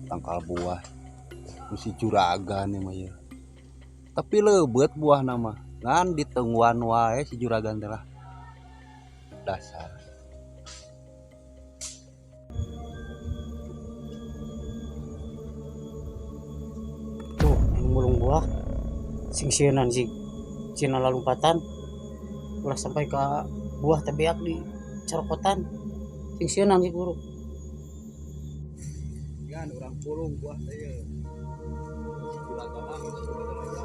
Tangkal buah nu si juragan ya mah ya. Tapi leubeut buahna mah, ngan ditungguan wae si juragan teh lah. Dasar. Tuh, anu mulung buah sing sieunan sih. Cina lalumpatan ulah sampai ke buah teh beak di corokotan. Sing sieunan sih guru. Kan urang pulung buah teh ye. Si juragan ah, si juragan aja.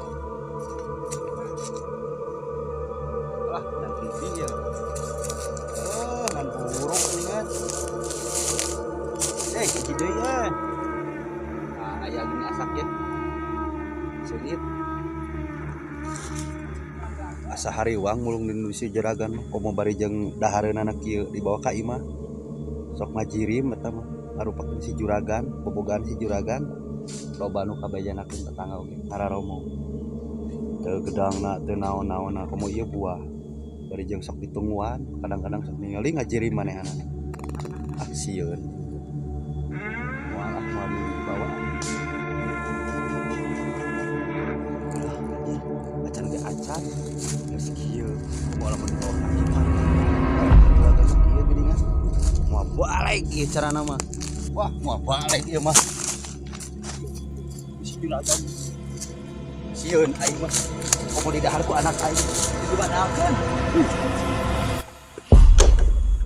Lah, nanti ya. Oh, ngan buruk nih kan. Eh, hiji deui ya. Nah, aya gini asak ya. Seungit. Asa hariwang mulung di si juragan mah, komo bari jeung dahareunana kieu dibawa ka imah. Sok ngajirim eta mah, ngarupakeun si juragan, bobogaan si juragan. Loba nu kabejanakeun tetangga oge, ngararomo. Teu gedangna, teu naon-naonna, komo ieu buah. Bari jeung sok ditungguan, kadang-kadang sok ningali ngajirim manehanana. Ah, sieun. Moal ah, moal dibawa. Ah, anjir, acan ge acan. Geus kieu, moal lamun dibawa ka imah. Juragan kieu geuningan. Moal balik ieu carana mah. Wah, moal balik ieu mah. Si juragan. Sieun aing mah. Komo didahar ku anak aing. Dibadalkeun.